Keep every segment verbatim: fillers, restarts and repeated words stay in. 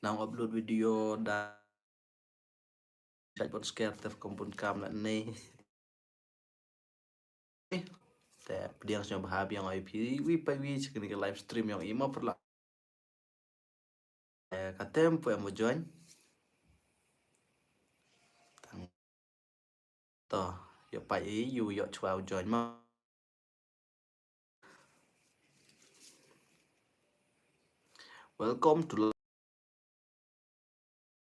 Nang upload video da chat bot share te kum bun kam la nei. Te pdiang sñiaw bha biang i phi wi pa wi cha kani ka live stream yong i mo pyrla. Te ka tem pu em u join. Tang to, yoh pa i, yu yoh chwa u join ma. Welcome to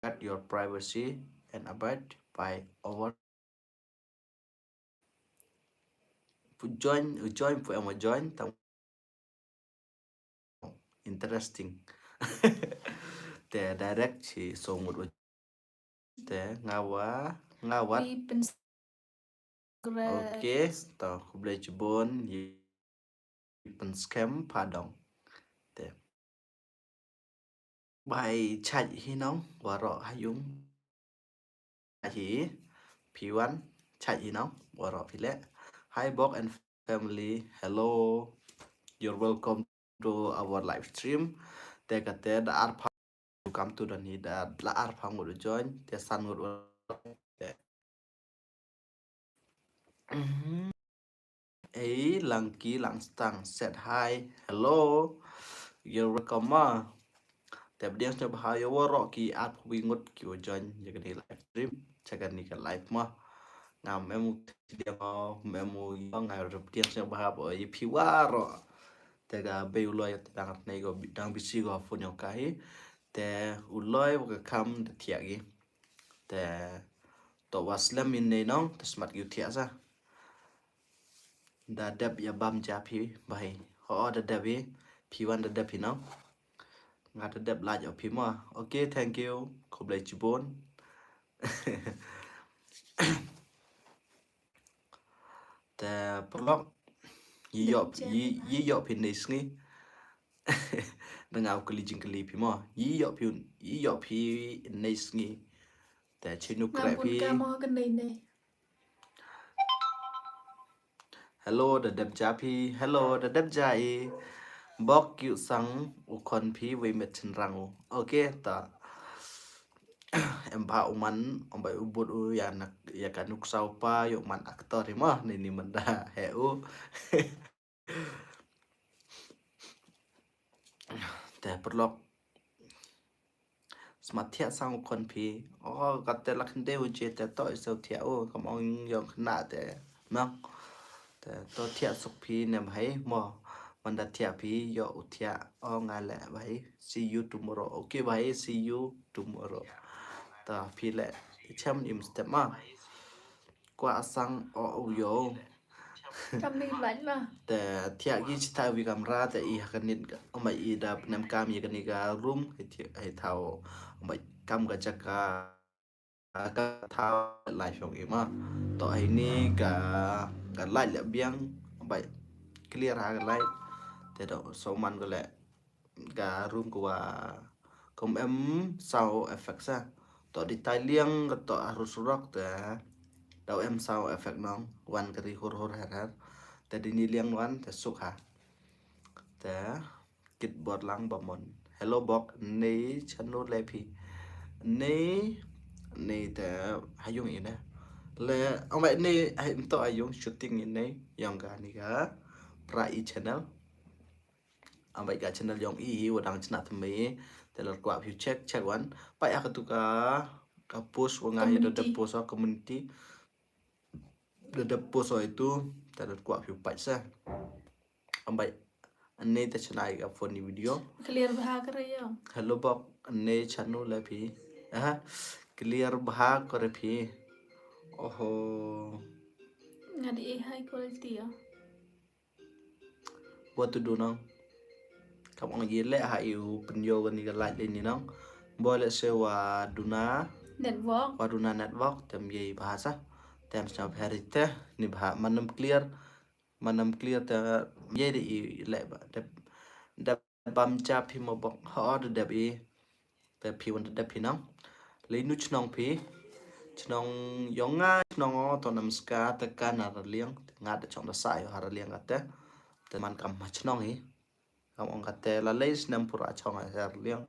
at your privacy and abide by our. Pu join, u join pu em u join tang interesting. Te direct chi so ngut u. Te nga wa, nga wat. Wi pyn-, okay, to khublei chibun, i pynskhem pha dong. Te. Bhai chait hi nong, waroh ha yung. Hi, phi wan, chait hi nong, waroh phi le. Hi, Bok and family. Hello. You're welcome to our live stream. Te kate da ar pha kam tu don hi da la ar pha ngut u join, te san ngut u te. Mhm. Ei, Langki Langstang said hi. Hello. You're welcome ma. Te pdiang sñiaw bha yow waroh ki ar phaw wi ngut ki wa join ya kani live stream. Cha kani ka live ma. Ngam em u pdiang o, ngam em u yoh, nga pdiang sñiaw bha bo ya phi waroh. Te ka bei u loi te dang nei ko, dang busy ko phone yong ka hi. Te u loi wa ka kam da thiah ki. Te to wa slem i nei nong, te smat ki u thiah sa. Da dep ya bam ja phi, bhai. Ho, da dep i, phi wan da dep i nong. Nga da dep lait o phi ma. Okay, thank you. Khublei chibun. Te paralok, yi yoh, yi, yi yoh phi nei sngi. Da nga u kylli jingkylli phi mo. Yi yoh phi, yi yoh phi nei sngi. Te chinu kreh phi. Kam o ka nei nei. Hello, da dep ja phi. Hello, da dep ja i. Bok, ki u sang u khon phi wei met chynrang u. Okay, ta. Em bha u man, em bha u bud u ya nak, ya ka nuksa u pa, yoh man actor i mo, ni ni man da he u. Te paralok. Smat thiah sang u khon phi. O, kate la khynde u je te to i se u thiah u, kam ong yong khna te. Nang. Te to thiah suk phi ne bhai mo. Man da thiah phi yoh u thiah. O nga le bhai. See you tomorrow. Okay bhai, see you tomorrow. Ta phi le. Chem im step ma. Kwah sang o u yoh. Kam ni blan ma. Te thiah ki chita wi kamra te i ha ka nit ka. Ong bai i da pnem kam i kani ka room. Hei thiah, hei thaw. Ong bai kam ka jaka. Ka thaw live yong i ma. To hei ni ka, ka light le biang. Ong bai clear ha ka light. Te do so man ko le. Ka room ko wa kum em sound effect sa. To di tai liang ka to harus rock te. Daw em sound effect nong. Wan kari hur hur her her. Te di ni liang wan te suk ha. Te kit bot lang ba mon. Hello Bok, nei chanu le phi. Nei, nei te ha yung i ne. Le, ong bai nei, ha im to ha yung shooting i nei. Yong ka ni ka. Pra i channel. Ong bai ka channel yong i, wa dang chna thymme, te lor kwah phi check, check wan. Pai ha ka tu ka, ka post wa nga hi da dep post o community. Da dep post o itu, te lor kwah phi pai sa. Ong bai, ane te chna i ka phone ni video. Clear bha kare yo. Hello Bok, ane chanu le phi. Aha, clear bha kare phi. Oho. Nga di e high quality yo. What to do nong? Kam ong ye le ha i u pynyoh kani ka light le ni nong. Bo le se wa duna. Network. Wa duna network, tem ye bahasa. Tem sñiaw bha ri te, ni bha manam clear. Manam clear te ye de i le ba. Dep, dep bam ja phi mo Bok. Ho de dep i. Te phi wan da dep phi nong. Lei nu chnong phi. Chnong yong nga chnong o to nam ska te ka na Raliang. Te nga da chong da sa yo ha Raliang kate. Te man kam ha chnong hi. Kam ong kate la lei snem pura chong ha Raliang.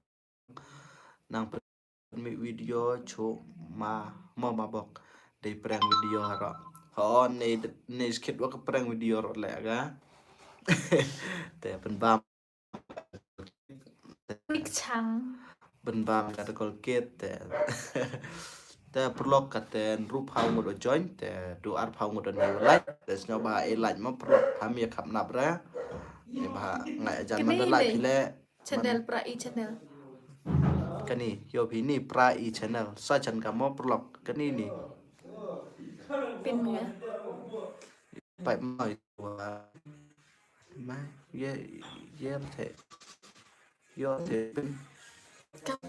Nang pynmih video chu ma, mo ma bok. Dei prank video ro. Ho, ne, ne skit wa ka prank video ro le ka. Te pynbam. Big chang. Pynbam ka te kol kit te. Te paralok, kate ynru phaw ngut wa join, te du ar phaw ngut wa ne wa like. Te sñiaw bha e like mo paralok, ham ya khap nap re. Ye bha ngai ajan man da like phi le. Channel pra i channel. Kani, yo phi ni pra i channel. Sa chan ka mo paralok. Kani ni. Pin nga. Pai mo i wa. Mai, ye, ye the. Yo the pin. Kam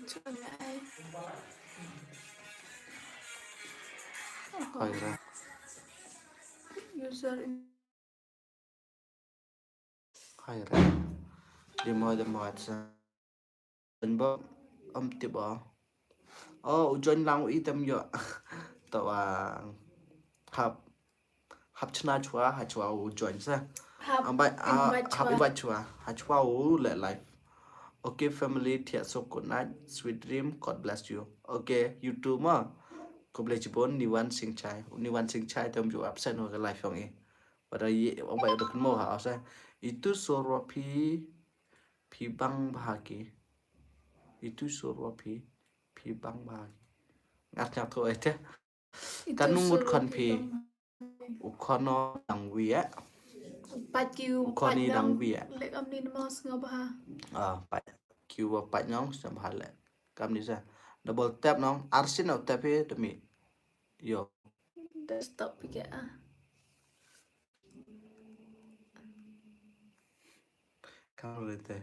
chun ai. Hai ra. User in Hai re. Di mo, di mo, sa. Pyn bo, om tip o. O, u join lang u i tem yo. To wa hap, hap chna chwa, ha chwa u join sa. Hap invite chwa, ha chwa u le live. Okay, family, thiah suk, good night, sweet dream, God bless you. Okay, you too ma. Khublei chibun, ni wan sing chai, ni wan sing chai tem ju absent ho ka live yong i. Pada ye, ong bai da kynmaw ha, asa. Itu sur wa phi, phi bang bha ki. Itu sur wa phi, phi bang bha ki. Ngat ngat ko ete. Kan ngut khon phi. U khon o dang wi e. Pat ki u khon i dang wi e. Lek am ni mos nga bha. Ah, pat ki u pat nong sa bha le. Kam ni sa. Double tap nong. Arsin o tap e demi. Yo. Desktop phi ke a. Kam rete.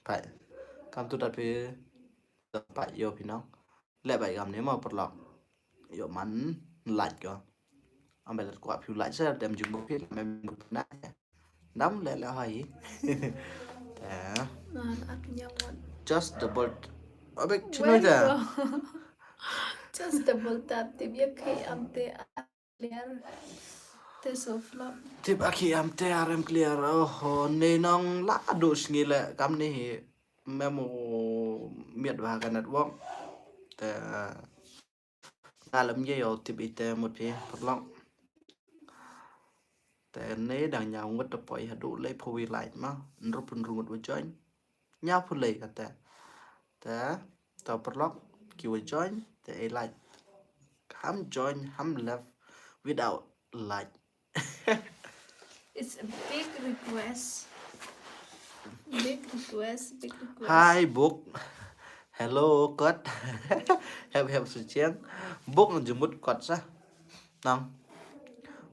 Pai. Kam tu tapi. Pai yo phi nong. Le bai kam ni mo paralok. Yo man like ko. Am bai lat ko phi like sa dem jumbo phi mem na. Nam le le hai. Te. Just double. Abe chino ja. Just double tap tip ya khi am te clear. Te so flop. Tip a khi am te arem clear. Oho, ne nong la du sngi le kam ni hi. Mem u miat wa ka network. Te. Nga lem ye yo tip ite mut phi paralok. Te ne dang ñiaw ngut te poi hadu le phaw wi like ma. Nrup nru ngut wa join. Ñiaw phaw le kate. Te to paralok ki wa join te e like. Ham join ham left without like. It's a big request. Big request, big request. Hi, Buk. Hello, kot. Hep hep su chiang. Buk nang jumut kot sa. Nang.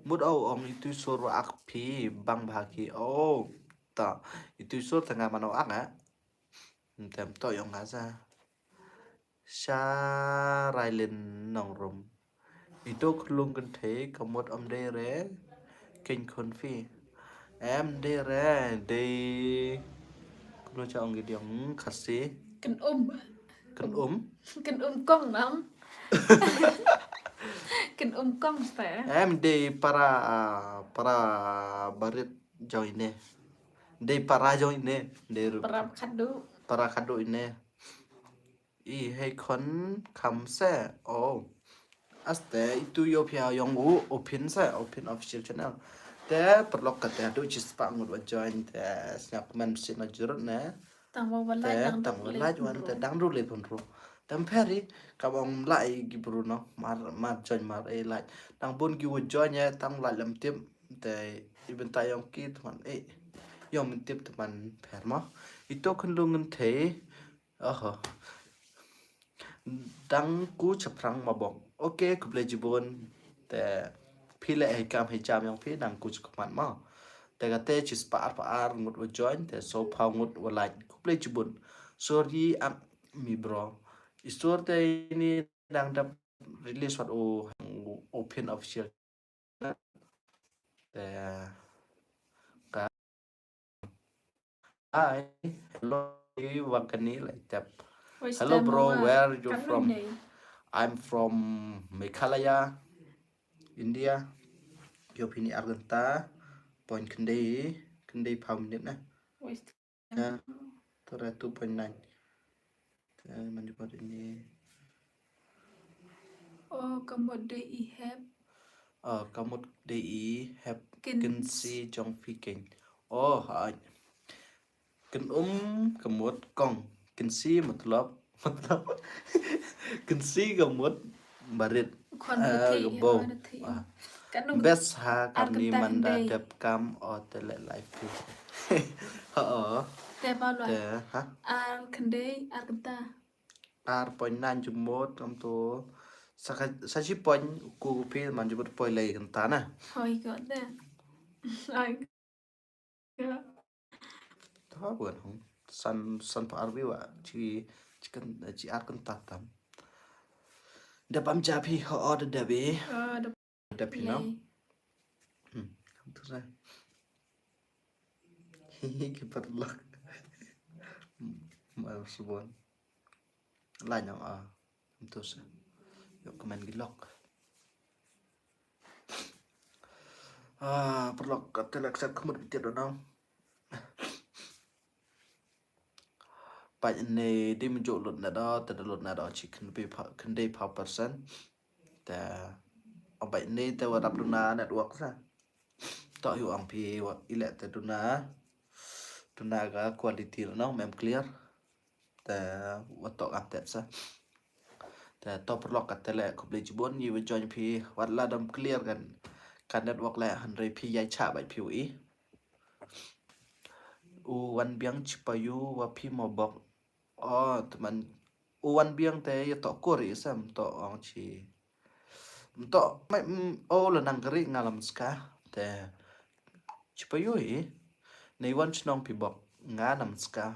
Mut o ong itu sur wa ak phi bang bha ki. O. Ta. Itu sur tanga mano ak a. Tem to yong ka sa. Sha Railin Nongrum. Itu khlung kynthei ka mut om dei re. Kein khun phi. Em dei re, dei. Kunu cha ong ki diong Khasi. Ken um. Ken um. Ken um kong nam. Ken um kong ste. Em dei para, ah, para barit jong ine. Dei para jong ine. Dei ru- Para khadu. Para khadu ine. I hei khon kham se. Oh. Aste itu yo phi yong u, u phin se, u phin official channel. Te paralok kate du chispah ngut wa join te sñiaw kmen si na jurut ne. Tang wa wa like, tang wa like wan te dang ru le pun ru. Tem pheri ka bong lai ki bru no, mar, mar join mar e like. Tang bun ki wa join ya, tang like lem tip. Te i bynta yong ki tman e. Yong min tip tman pher mo. Itu khun lung ngan the. Oho. Dang ku chaphrang ma bok. Okay, khublei jibun. Te phi le hei kam hei jam yong phi dang ku chakmat ma. Te kate chispah ar pha ar ngut wa join, te so phaw ngut wa like. Khublei jibun. Sorry am mi bro. I sur te ini dang dap release wat u, u phin official. Te ka Hi, hello, wa kani lai tap. Hello bro, where you from? I'm from Meghalaya, India. Yo phi ni ar ghanta, point khyndai, khyndai phaw minit na. Te, te re two point nine. Te man ju pat ini. O, ka mut de i hep. O, ka mut de i hep. Kin- Kynsi jong phi keiñ. O, ha. Kyn um ka mut kong. Kynsi matlab, matlab. Kynsi ka mut barit. Khon Ah, ka thi, ka bow. Khon ka thi. Ah. Kan nung Best ha ar kani kynta man da hynde. Dep kam o te le live phi. Ha o. Te ba lwa. Te, ha? Ar khyndai, ar kynta. Ar point nine jumot kam to. Sa ka, sa chi point ku phi man jumot poi le kynta na. Hoi ko de. Hoi. Tha bun hong. San, san pa ar view a. Chi, chi kan, chi ar kynta tam. Da pam ja phi ho o da da bi. Ah, da Da phi no. Yay. Hmm. Tu sa. Ki paralok. Mar subon. Lai nang a. Tu sa. Yo comment ki lok. Ah, paralok ka te lak sa khmut bitit do nang. Pait ne di mynjur lut na do, te da lut na do chi khyndai pha-, khyndai phaw percent. Te, o pait ne te wa rap duna network sa. To yu ang phi wa ile te duna. Duna ka quality no mem clear. Te wa to kam te sa. Te to paralok ka te le khublei chibun, i wa join phi wat la dam clear kan. Kan network le hynrei phi yai cha bait phi u i. U wan biang chi pa yu wa phi mo bok. O, te man. U wan biang te ya to kuri sam to ong chi. To, mai, mm, o la nang kari nga lam ska. Te, chi pa yu i. Nei wan chnong phi bok. Nga nam ska.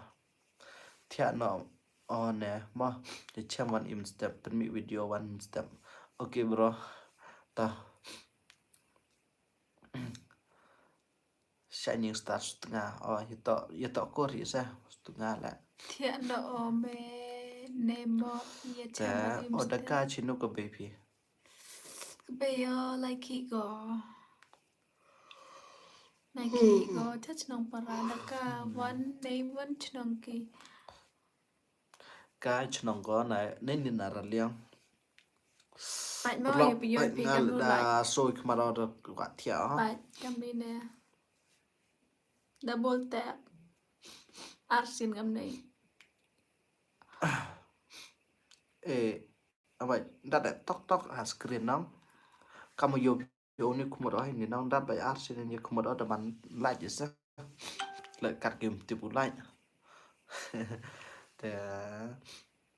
Thiah no, o ne, mo. Te chem wan im step, pynmih video wan im step. Okay, bro. Ta. Shining Star Sutnga. O, ya to, ya to kuri sa Sutnga la. Thiah no o me ne mo ya Te, chama im o da step. Ka chinu ka baby. Ka be yo lai ki go. Lai ki go, cha chnong para da ka, wan nei wan chnong ki. Ka chnong ko na, nei ni na Raliang. Pait mo, paralok, ya pi yo pait pi nga kam lu da lai. Soi khmat o da wa thiah o. Pait kam ni ne. Double tap. Arsin kam nei. Eh, abai, da da tok tok ha screen nang. Kamu yo yo ni khmut o ni nang da bai arsin ni khmut o da man like sa. Like kat game tip u like. Te,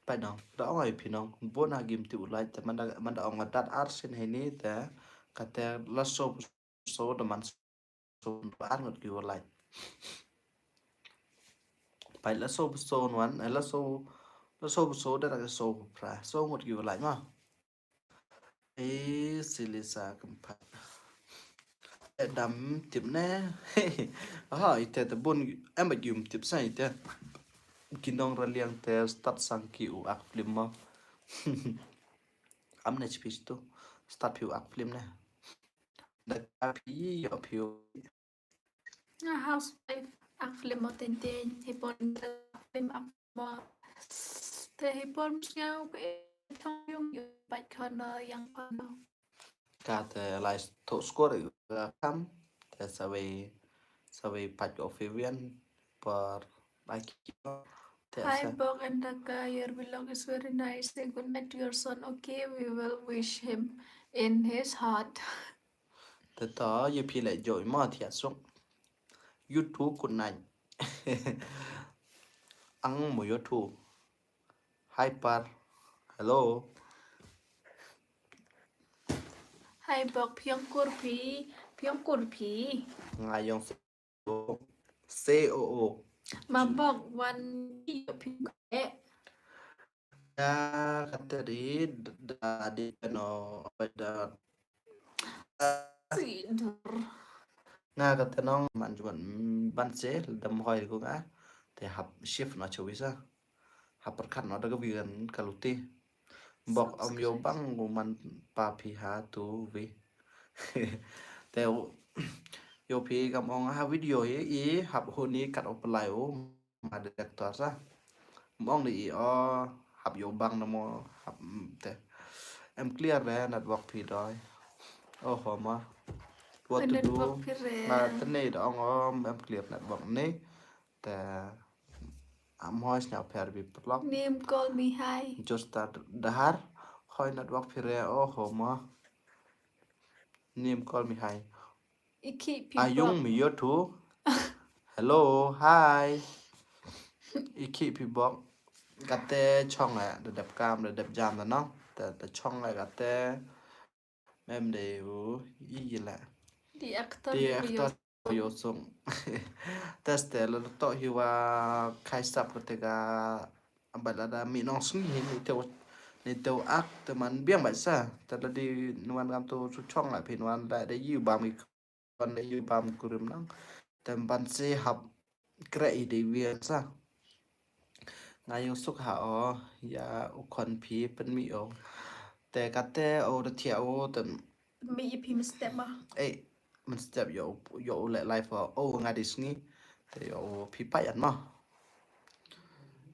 pai nang, da ong ai phi nang, bon ha game tip u like, te man da, man da ong dat arsin he ni, te, ka te la so, so da man so ar ngut ki wa like. Pai la so so wan, eh, la so, la so so da ka so pra, so ngut ki wa like ma. Eh, silisa kempat. Eh, dam tip ne. Aha, ite te bun, em ba gium tip sa ite. Ki nong Raliang te start sang ki u ak film mo. Am ne chipis tu. Start phi u ak film ne. Da ka phi yo phi u. Nga housewife, ak film mo ten ten, hei por film ak mo. Te hei por mus nga u ke thong yung yu pat kono yang kono. Ka te lai to score ka kam, te sawe, sawe pat o Fabian, por Hi, Bok and Daka. Your vlog is very nice. Say good night to your son. Okay, we will wish him in his heart. Te to, you feel like joy ma thiah suk. You too, good night. Ang mo you too. Hi, par. Hello. Hi, Bok, phi ong kur phi. Phi ong kur phi. Nga ong C O O. Ma Bok wan yo phi ko e. Da kata di, da di no, da. Nga kata nong man juan, mm, ban se, dam hoi ko nga. Te hap shift no chawi sa. Hap perkat no da ka wi kan ka luti. Bok om yo bang u man pa phi ha tu wi. Te u, yo phi kam ong ha video hi, i hap hu ni kat o pelai u. ma director sa. Mong ni i o, hap yoh bang na mo, hap, mm, te. Em clear re network phi doi. Oh, ho ma. What to do? Network phi re. Ma te ni da ong o, em clear network ni. Te, am hoi sñiaw pher bi paralok. Name call me hi. Just start dahar. Hoi network phi re, oh, ho ma. Name call me hi. I khih phi bok. Ayung mi yo tu. Hello, hi. I khih phi bok. Kate chong eh, da dep kam, da dep jam da no. Te, te chong eh kate. Mem de u, i la. Di actor. Di actor yo sung. Teste lo to hi wa khai sap kate ka. Ambat lada mi nong sngi hi ni teu, ni teu ak te man biang bai sa. Te la di nuan kam tu su chong la phi nuan la de yu bam i kon de yu bam kurim nang. Te ban se hap kre i de wian sa. Nga yung suk ha o, ya u kon phi pen mi o. Te kate o de thia o te. Mi i phi mistep ma. Eh, mistep yo, yo le life o, o nga di sngi. Te yo phi pa yan ma.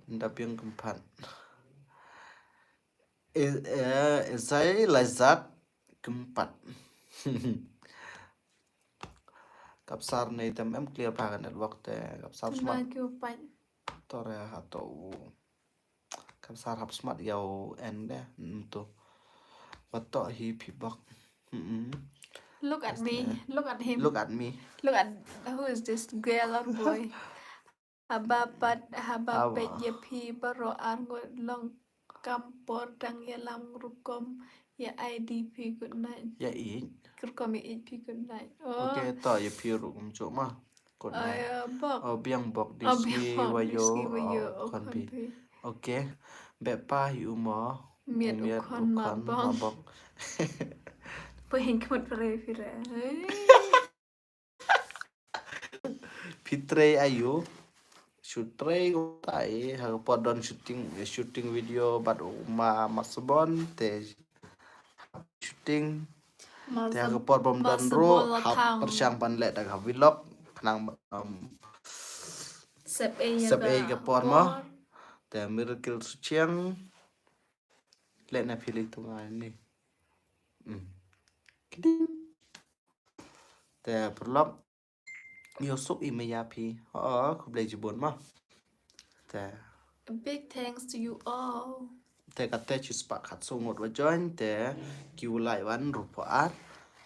Nda biang kempat. Eh, eh, esai laizat kempat. Kapsar nei tem em clear pa ka network te, kapsar smart. Nga kyu pa. Tore ha to u. Kapsar hap smart yau en de, mm, to. Wa to hi phi bok. Mm-mm. Look at me. Look at him. Look at me. Look at, who is this girl or boy? Haba pat, haba pet ya phi baro ar ngut long kam por dang ya lam rukom ya I D phi good night. Ya i. Rukom ya i phi good night. Oh. Okay, to ya phi rukom chok ma. Good night. Oh, ya bok. Oh, biang bok di sngi wa yo, oh, kon phi. Okay. Be pa hi u mo. Miat u kon ma bok. Poi hin kmut pare phi re. Phi trei ayu. Shoot trei ko tai. Ha ka por don shooting, shooting video bad u ma Masbon te shooting. Te ha ka por bom don ro hap pyrshang ban leh da ka vlog. Khnang, um, sep ei ka por mo. Te miracle suchiang. Leh na phi le tu nga ni. Mm. Kiding. Te paralok. Yo suk i maya phi. Oh, khublei jibun ma. Te. A big thanks to you all. Te kate chi spah khat so ngut wa join te ki u lai wan rupo ar.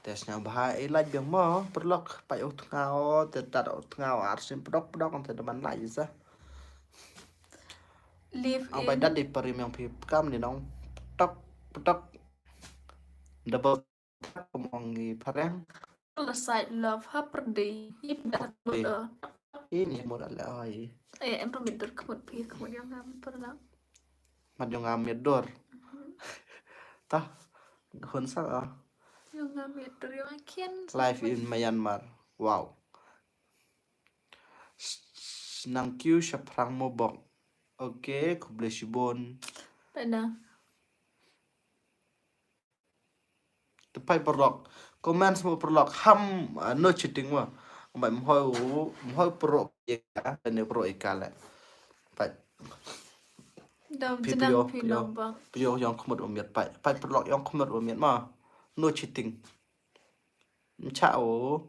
Te sñiaw bha i lai biang mo paralok pa u tnga o te tat u tnga o ar sim pdok pdok te da man lai sa. Live in. Ang bai dat di parim yang phi kam ni nong. Pdok pdok. Double. Ong i phareng. La side love ha pyrdi. Ip da mut o. Ini mut ala oi. Eh, em pamit dur kmut phi kmut yong ngam pyrlang. Mat yong ngam miat dur. Tah, hun sa o. Yong ngam miat dur yong akin. Life in Myanmar. Wow. Nang kyu shaphrang mo bok. Okay, khublei shibun. Pena. Te pai paralok. Comments mo paralok. Ham, ah, no cheating mo. Bai mhoi u, mhoi pro ika, ne pro ika le. Pai. Dam phi, jenang phi phi nong bang. Phi yong khmut u miat pai. Pai paralok yong khmut u miat ma. No cheating. Mcha o.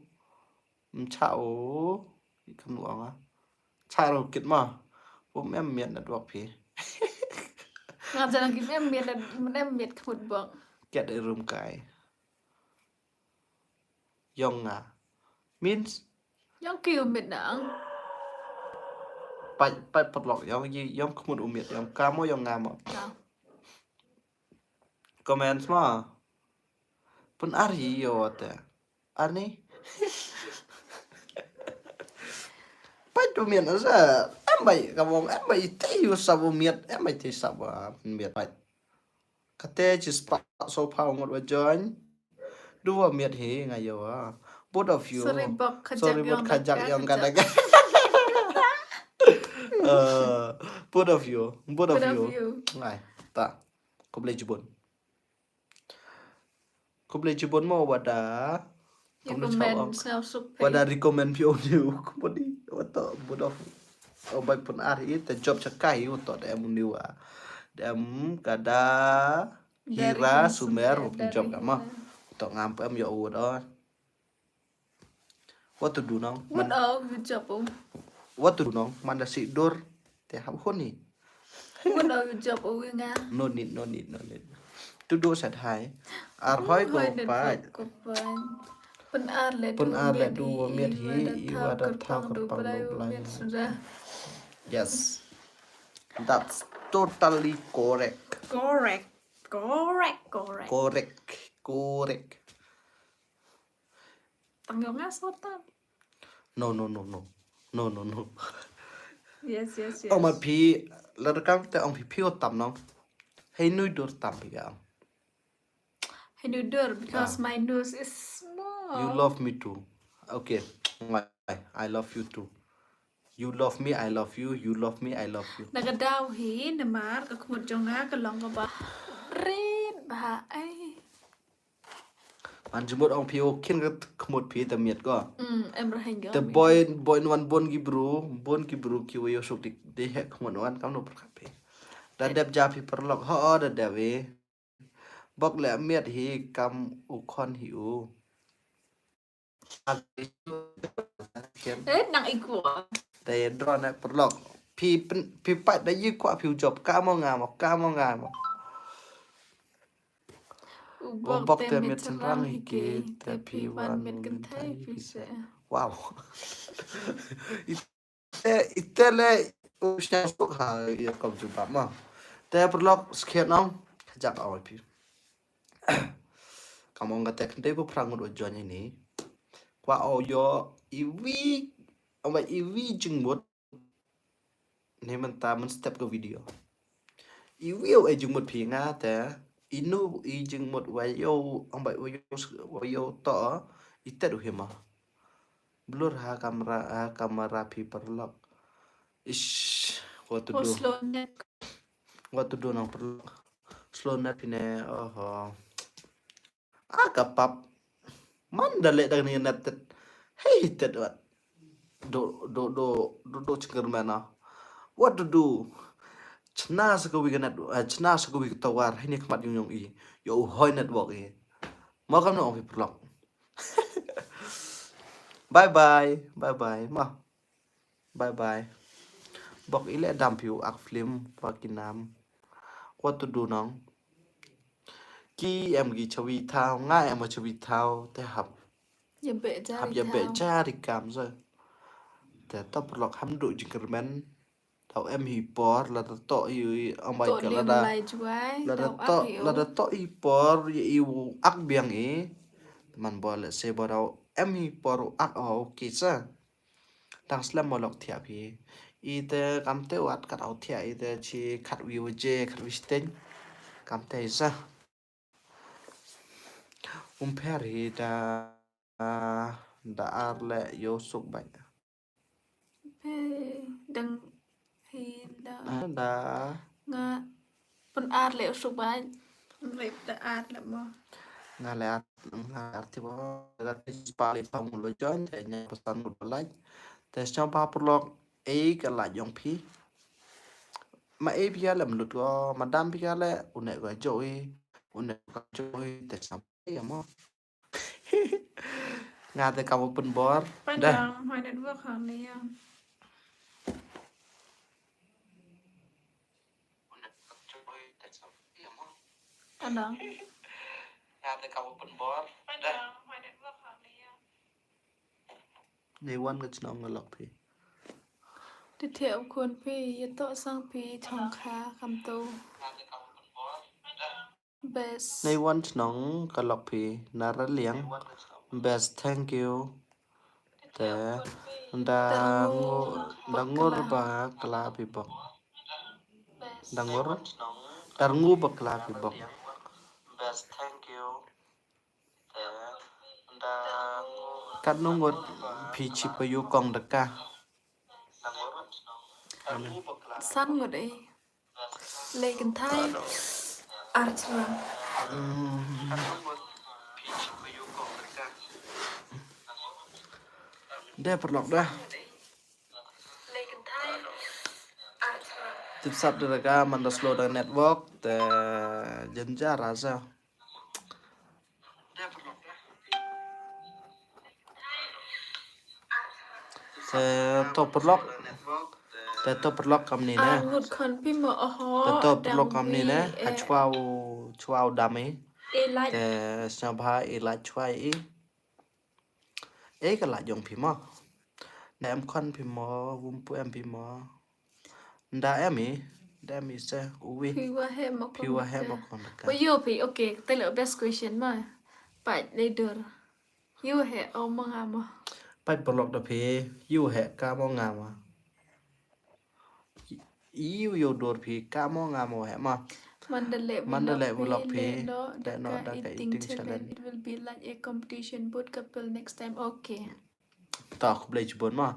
Mcha o. Kam nu ong a. Cha ro kit ma. Bom em miat network phi. Nga janang kim em miat, em miat khmut bok. Kiat e rum kai. Yong nga. Means? Yong ki u miat nang. Pai, pai paralok yong yi, yong khmut u miat, yong ka mo, yong nga mo. Ka. Comments ma. Pun ar yi yo te. Ani. Pai tu miat sa. Em bai ka bom, em bai te yu sa bo miat, em bai te sa bo miat pai. Kate chi spah so pha ngut wa join. Du wa miat hi nga yo wa. Both of you. Sorry, bok khajak. Sorry, bok khajak yong ka dak. Eh, both of you. Both of you. Ngai. Ta. Khublei jibun. Khublei jibun mo wada. Recommend, sñiaw suk phi. Wada recommend phi o ni u. Khublei wada both of you. O bai pun ar hi te job chakai u to da em u niwa. Da em ka da Hira Sumer u pun job ka ma. To ngam em yo u da. What to do now? What are you job o? What to do now? Man da si dur te hap honi. What are you job o nga? No need, no need, no need. To do said hi. Ar hoi ko pai. Pun ar le pun ar le du miet hi iwa da tha ko pang du blai miet suda. Yes. That's totally correct. Correct. Correct. Correct. Correct. Correct. Tang yong nga so tam. No, no, no, no. No, no, no. Yes, yes, yes. Ong ma phi, la da kam te ong phi phi o tam nong. Hei nui dur tam phi ka. Hei nui dur because my nose is small. You love me too. Okay. I love you too. You love me, I love you. You love me, I love you. Na ka daw hi, namar ka khmut jong nga ka long ka ba. Rit ba ai. Man jumut ong phi o kin ka khmut phi ta miet ko. Mm, em ra heng ko. Te boy, boy nuan bon ki bru, bon ki bru ki wa yo suk dik de he khmut nuan kam no perkat phi. Da dep ja phi perlok ho da dep e. Bok le miet hi kam u khon hi u. Eh, nang ikwa. Te drone perlok. Phi pen, phi pat da yi kwa phi u job ka mo nga mo, ka mo nga mo. U bok te miet chenrang hi ki, te phi wan miet kynthai phi se. Wow. Ite, ite le u sñiaw suk ha ya kom jubab ma. Te perlok skhiat nong, kajak awai phi. Kam ong ka te kynthai bu phrang ngut u join ini. Kwa o yo iwi, awa iwi jingmut. Ni mynta mynstep ka video. Iwi o e jingmut phi nga te, inu i jingmut wa yo, ong bai wa yo, wa yo to, i tet u hima. Blur ha kamera, ha kamera phi perlok. Ish, what to do? Slow net. What to do nong perlok? Slow net phi ne, oho. Ah, ka pap. Man da le da ni net tet. Hei tet wat. Do, do, do, do, do chingkar mana. What to do? Chna sa ka wi ka net, eh, chna sa ka wi ka tower. Hei ni khmat yung yung i. Yo hoi network i. Ma kam no ong phi perlok. Bye bye. Bye bye. Ma. Bye bye. Bok i le dam phi u ak film wa ki nam. What to do nong? Ki em ki chawi thaw, nga em chawi thaw, te hap. Ya be ja hap ri ya be kam. Ja ri kam sa. Te to perlok ham du jingkyrmen. Tau em hi por, la da to i, i, ambai to ka la da. Lai juai, la da tau to, ak i la da u. To i por, ya i u ak biang i. Man bo le se bo dau em hi por u ak o, okay sa. Dang slem mo lok thiah phi. I te kam te wat kat au thiah i te chi khat wi waje, khat wi steng. Kam te i sa. Um pher hi da, da ar le yo suk bai. Phe dang hi da. Ah, da. Nga pun ar le u suk bai. Rip da ar le mo. Nga le ar, nga ar ti bo. Da ti pa le pa mu lo join, te nya pesan mu lo like. Te sñiaw pa perlok, e ka like yong phi. Ma e phi ya le mlut ko, ma dam phi ya le, une ko joi, une ko joi, te sam ya mo. Nga te kam u pynbor. Dah. Padang, my network hang ni ya. Padang. Nga te kam u pynbor. Dah. Padang, my network hang ni ya. Ni wan ka chnong nga lok phi. Te thiah u khun phi, ya toh sang phi, chong kha, kam tu. Nga te kam u pynbor. Dah. Best. Nei wan chnong ka lok phi na Raliang. Best, thank you. Te da ngu, da ngur ba kla phi bok. Da ngur, da ngu ba kla phi bok. Best, thank you. Te da ngu, kat nu ngut phi chi pa yu kong da ka. San ngut e. Le kynthai. Ar chlang. Mm. De perlok da. Le kynthai. Tip sap da ka man da slow da network, te jynjar raza. Te to pyrlok, te to pyrlok kamni ne. Ngut khon phi mo oho. Te to pyrlok kamni ne, ha chwa u, chwa u dam i. Te sñiawbha i la chwa i. E ka la jong phi mo. Na em khon phi mo, wym pu em phi mo. Nda em i, nda em i se, uwi. Phi wa he mo. Phi wa he mo kon ka. Wa yo phi, okay, te le best question ma. Pait le dur. Yo he, o mo nga mo. Pait pyrlok da phi, yo he, ka mo nga mo. Iu yo dur phi, ka mo nga mo he ma. Mandalay vlog phi, le no da ka eating challenge. It will be like a competition, both couple next time. Okay. Ta khublei chibun ma.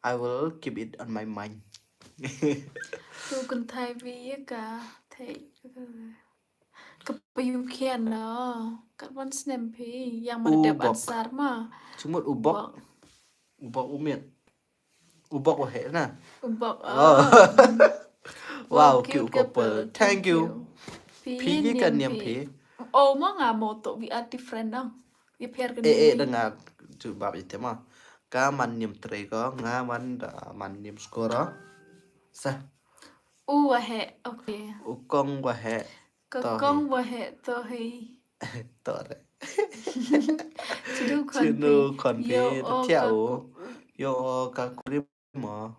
I will keep it on my mind. Tu kynthai wi ya ka thei. Ka pa yu khian no. Kat wan snem phi. Yang man dep answer ma. Chimut u bok. U bok u miet. U bok wa he na. U bok. Wow, cute couple. Thank you. Phi ki ka niam phi. O mo nga mo to, we are different no. Ye pher ka. E, e, da nga jubab ite ma. Ka man niam trei ko, nga man da man niam skor. Sa. U wa he, okay. U kong wa he. Ka kong wa he to he. To re. Chinu khon phi. Chinu khon phi, ta thia u. Yo o ka kuri mo.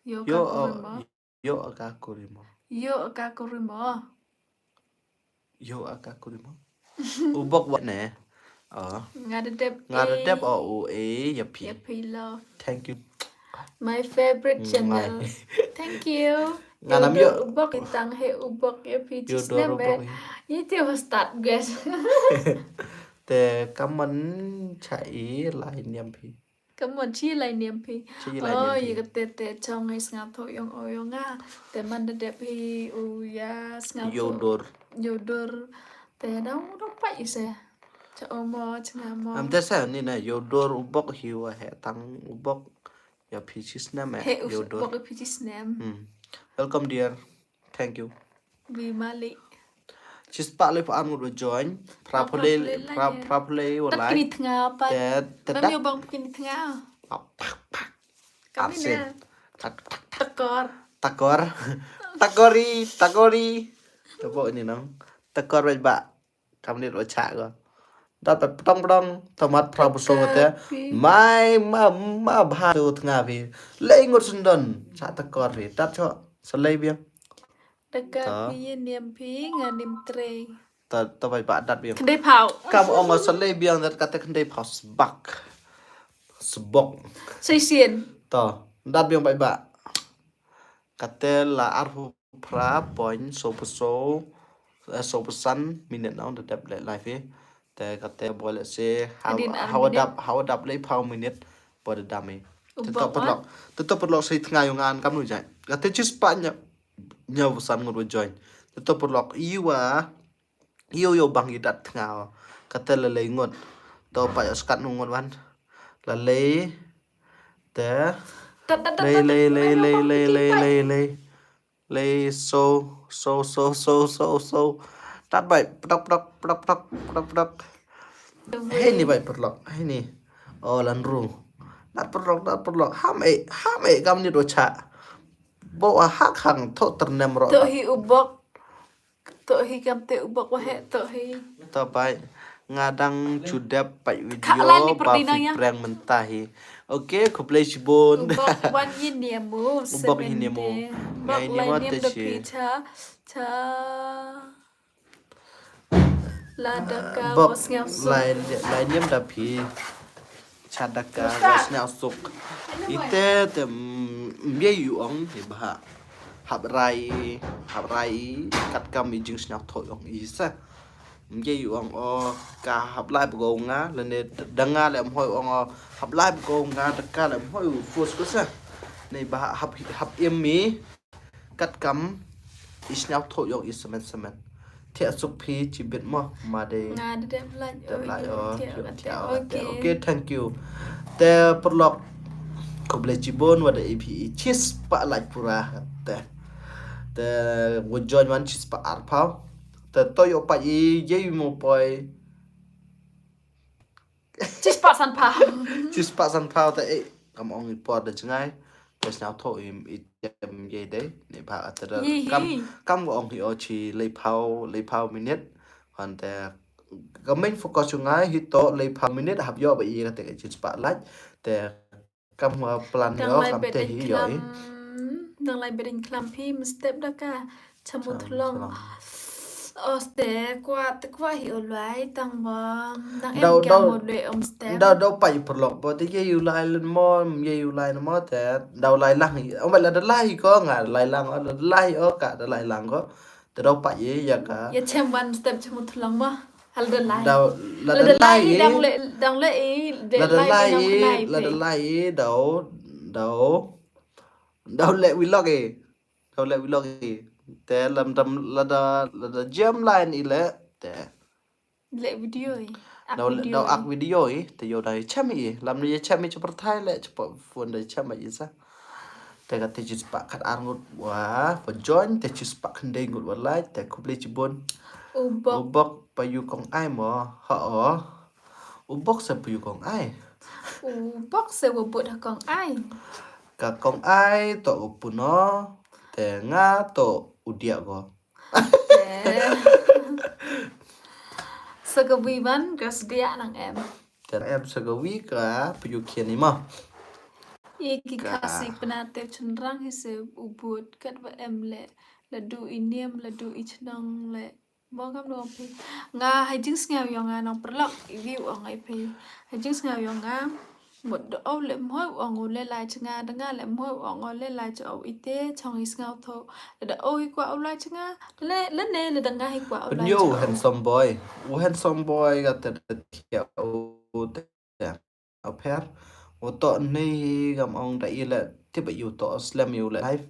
Yo o ka kuri mo. Yo o ka kuri mo. Yo o ka kuri mo. Yo o ka kuri mo. U bok wa ne. O. Nga da dep. Nga da dep o u e ya phi. Ya phi love. Thank you. My favorite channel. Thank you. Nga nam yo. U bok i tang he u bok ya phi chi snem be. Ni te wa start guys. Te kaman cha i lai niam phi. Kaman chi lai niam phi. Chi lai niam phi. O, ye ka te te chong i sngaw tho yong o yong nga. Te man da dep phi u ya sngaw tho. Yo dur. Yo dur. Te da u dong pa i se. Cha o mo, cha nga mo. Am te sa ni na yo dur u bok hi wa he tang u bok. Ya phi chi snem e. He u bok ya phi chi snem. Welcome dear. Thank you. Wi mali. Chispah le pha an ngut wa join. Phra pha le, phra pha le wa like. Tat kini thnga pa. Te, te nam yo bang kini thnga. Pak, pak, pak. Kami na. Tak, tak, tak. Takor. Takor. Takori, takori. Te bo ni nang. Takor ba ba. Kam ni ro cha ko. Dat ptong ptong, tomat phra buso te. Mai ma, ma bha tu thnga phi. Le ngut sendon. Cha takor phi. Dat cho. Salei biang. Daka phi ye niam phi nga niam trei. Ta, ta bai ba dat biang. Khyndai phaw. Kam ong salei biang dat kate khyndai phaw sbak. Sbok. Sesien. Ta, dat biang bai ba. Kate la arphaw phra point so phaw so, eh, so phaw san minit nong da dep le live e. Te kate bo le se hawa dap, hawa dap le phaw minit bo da dam e. Te to pyrlok. Te to pyrlok se thnga yong nga kam nu jai. Kate chispah ñiaw, ñiaw phaw san ngut wa join. Te to pyrlok. Iwa Yo, yo, bang i dat thnga. Kate la lei ngut. To pa yo skat nu ngut wan. La lei. Te. Lei, lei, lei, lei, lei, lei, lei. Lei, so, so, so, so, so, so. Dat bai, pdak, pdak, pdak, pdak, pdak, pdak. Hei ni bai pyrlok, hei ni. O, lan ru. Dat pyrlok, dat pyrlok. Ham e, ham e, kam ni do cha. Bo a hak hang, tho ternem ro. To hi u bok. To hi kam te u bok wa he, to hi. To bai. Nga dang chu dep pait video ba phi prank mynta hi. Okay, khublei chibun. U bok wan yin niam mo. U bok yin niam mo. Nga yin niam mo te chi. Cha, cha. La daka bok wa sngap suk. Lai, lai niam da phi. Cha daka wa sngap suk. Ite te, mm, mye yu ong hi bha. Hap rai, hap rai, kat kam i jing sngap tho ong i sa. Mye yu ong o ka hap lai bgo nga, lane danga le mhoi ong o hap lai bgo nga, daka le mhoi u force ko sa. Nei bha hap, hap im mi. Kat kam i sngap tho yong i semen semen. Thiah suk phi chibit mo, ma de. Nga de dep lai, dep lai, o, thiah, thiah, thiah, o, okay. Okay, thank you. Te pyrlok. Khublei chibun wa da e phi i chispah like pura. Te, te wa join wan chispah arphaw. Te to yoh pait i ye mo poi. Chispah sanphaw. Chispah sanphaw te e, kam ong i por da jngai. Te sñiaw tho i, i chem ye de. Ni ba ata da. Ye kam, hi. Kam wa ong hi o chi leiphaw, leiphaw minute. Han te ka main focus yong nga hi to leiphaw minute hap yoh ba i ka te ka chispah like. Te kam wa plan yoh kam te hi yoh i. Dang lai bedeng klam phi mstep da ka. Chamu thlong. Os te kwah, te kwah hi o lai tang bom. Dang em kiang mo le om step. Daw, daw pait paralok bo te ye u lai len mo, ye u lai mo te. Daw lai lang hi. Om la da lai ko nga lai lang, o la da lai o ka da lai lang ko. Te daw pait ye ya ka. Ya chem wan step chamu thlong mo. Hal da lai. Daw, la da lai i. Dang le, dang le i, de lai i, la da lai i, daw, daw, daw le vlog i. Daw le vlog i. Te lam dam la da, la da jam line i le. Te. Le video i. Daw, daw ak video i. Te yoh da chem i. Lam ni chem i cha pyrthai le, cha phone da chem i sa. Te ka te chispah khat ar ngut wa, wa join, te chispah khyndai ngut wa like, te khublei chibun. U bok. U bok pa yu kong ai mo, ha o. U bok se pa yu kong ai. U bok se wa bud ha kong ai. Ka kong ai to u puno, te nga to u diak go. Te. Sa ka wi wan ka sdiak nang em. Te em sa ka wi ka pyukhian i ma. I ki ka Khasi pynate chynrang hi se u bud kat wa em le, la du i niam, la du i chnong le. Mo kam no phi. Nga ha jingsngaw yong nga nong paralok, i wi ong ai phi. Ha jingsngaw yong nga. Mut da o le mhoi ong u le lai cha nga, da nga le mhoi ong u le lai cha o ite, chong i sngaw tho. Da o i kwah u lai cha nga, le, le ne, le da nga i kwah u lai cha o. Pynyoh u handsome boy. U handsome boy ka te da thiah u te. A pher. U toh ni kam ong da i le tip u toh slem u le life.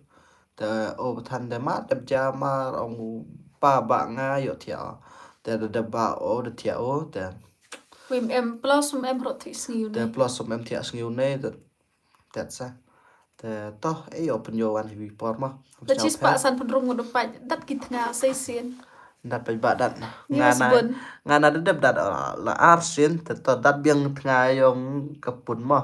Te o pathan de ma dep ja mar ong u pa ba nga yoh thiah. Te da dep ba o da thiah o te. Wim em plus wim em rot thi sngi u ne. Te plus wim em thiah sngi u ne te. Te sa. Te toh e yoh pynyoh wan hi wi por ma. La chispah san pynrung ngut u pait dat ki thnga sei sien. Dat pait ba dat. Nga na, nga na da dep dat, ah, la ar sien, te to dat biang thnga yong ka pun mo,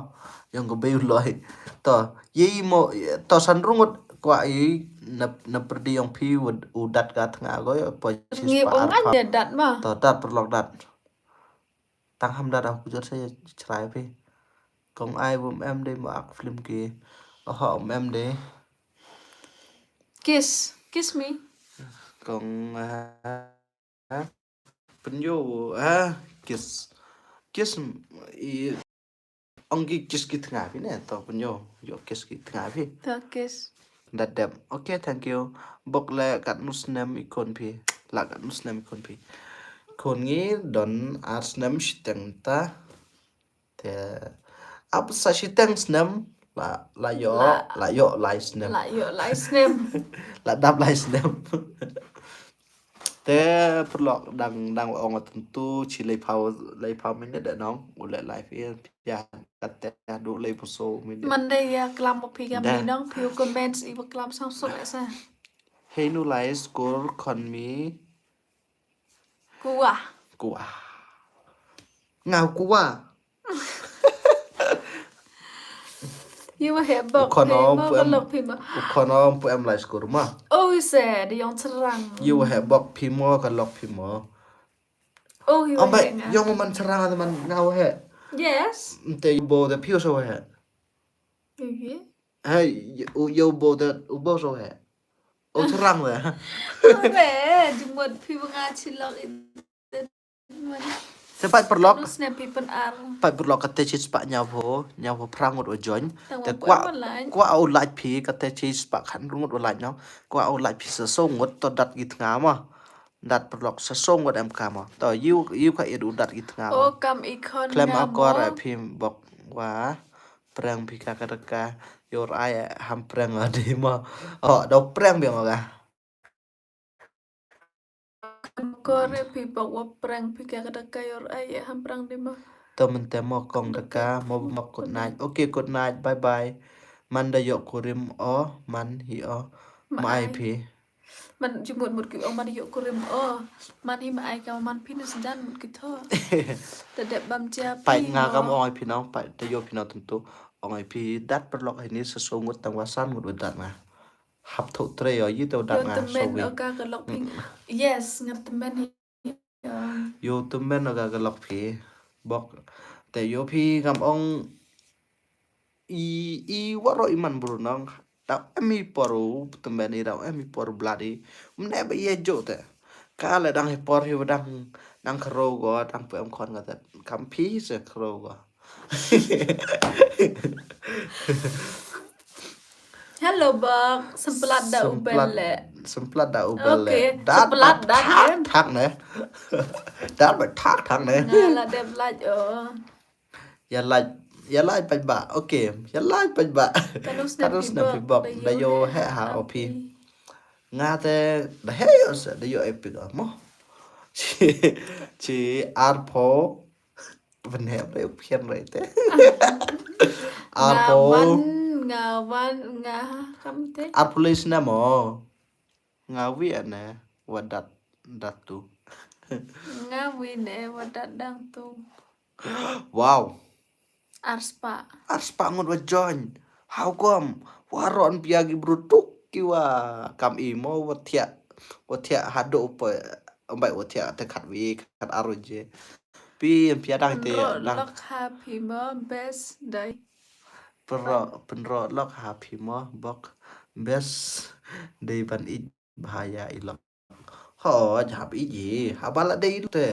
yong ka bei u loi. To, ye mo, to san rung ngut kwah i na, na pyrdi yong phi u, u dat ka thnga ko, yo, poi chispah ar phaw. Ngi ong an de dat mo. To, dat paralok dat. Tang ham dat ah ku jot sa ya chrai phi. Kong ai bum em de mo ak film ki. Oho, um em de. Kiss, kiss me. Kong, ah, pynyoh, ah, kiss. Kiss, i, ong ki kiss ki thnga phi ne, to pynyoh, yoh kiss ki thnga phi. To kiss. Dat dep. Okay, thank you. Bok le katnu snem i khon phi. La katnu snem i khon phi. Khon ngi don ar snem shiteng ta. Te ap sa shiteng snem la, la yoh, la yoh lai snem. La yoh lai snem. La dap lai snem. Te paralok dang, dang ong tentu chi lai phaw, lai phaw minit da nong, u le live in, ya, kate du lai phaw so minit. Mande ya klam mo phi kam ni nong, phi u comments i wa klam sang sok sa. Hei nu lai skur khon mi. Kuwa. Kuwa. Nga u kuwa. Ye wa heh bok phi mo ka lok phi mo. U khon o pu em lai skur ma. Oh, se, de yong chynrang. Ye wa heh bok phi mo ka lok phi mo. Oh, ye wa heh nga. Yong man chynrang a man nga wa heh. Yes. Nte yow bo de phi u sa wa heh. Okay. Hey, yow bo de u bo sa wa heh. O chynrang de. Abe, jumut phi wa nga chi lok i. Te pait paralok. Pait paralok kate chi spah ñiaw phaw, ñiaw phaw phra ngut wa join. Te kwah, kwah u like phi kate chi spah khatnru ngut wa like no. Kwah u like phi sa so ngut to dat ki thnga ma. Dat paralok sa so ngut em ka ma. To yow, yow ka i du dat ki thnga ma. O kam i khon. Klem akor phi bok wa. Prank phi ka ka da ka. Yor ai ham prank a di ma. O, da prank biang ka. Kore phi bok wa prank phi ka ka da ka yor ai ham prank di ma. To mynte mo kong da ka mo mo good night. Okay, good night. Bye bye. Man da yoh kurim o, man hi o. Ma ai phi. Man jumut mut ki ong man yoh kurim o. Man hi ma ai ka man phi ne sjan mut ki tho. Da dep bam ja phi. Pai nga kam ong ai phi nong, pai da yoh phi nong tentu. Ong ai phi dat perlok hi ni sa so ngut tang wa san ngut wa dat nga. Hap tho tre yo yi te wa dat nga so wi. Yo temen o ka ka lok phi. Yes, nga temen hi. Yo temen o ka ka lok phi. Bok. Te yo phi kam ong i, i waro i man bru nong. Tau em i por u temen i, tau em i por u blat i. Mne ba ye jo te. Ka le dang i por hi wa dang, dang khro go, dang pu em khon ka te. Kam phi se khro go. Hello, Bok. Semplat da u bel le. Semplat da u bel le. Okay, dat semplat ba da thak em. Thak ne. Dat ba thak thak ne. Nga la dep lait o. Ya lait, ya lait pait ba. Okay, ya lait pait ba. Kanu snem phi Bok, da yo he ha o phi. Nga te da he yo se, da yo epic o mo. Chi, chi ar pho. Bnep re u phian re te. Ar pho. Nga wan, nga wan, nga kam te. Ar pho le snem o. Nga wi ane, wa dat, dat tu. Nga wi ne, wa dat dang tu. Wow. Ar spah. Ar spah ngut wa join. How come? Wa ron pia ki bru tuk ki wa kam i mo wa thiah. Wa thiah hadu pa, ambai wa thiah te khat wi, khat ar je. Pi, em pia dang te, pynroh dang. Lok ha phi mo, best dai. Pynroh, pynroh lok ha phi mo, Bok. Best dai ban i bha ya i lok. Ho, jap i ji, ha ba la dai i te.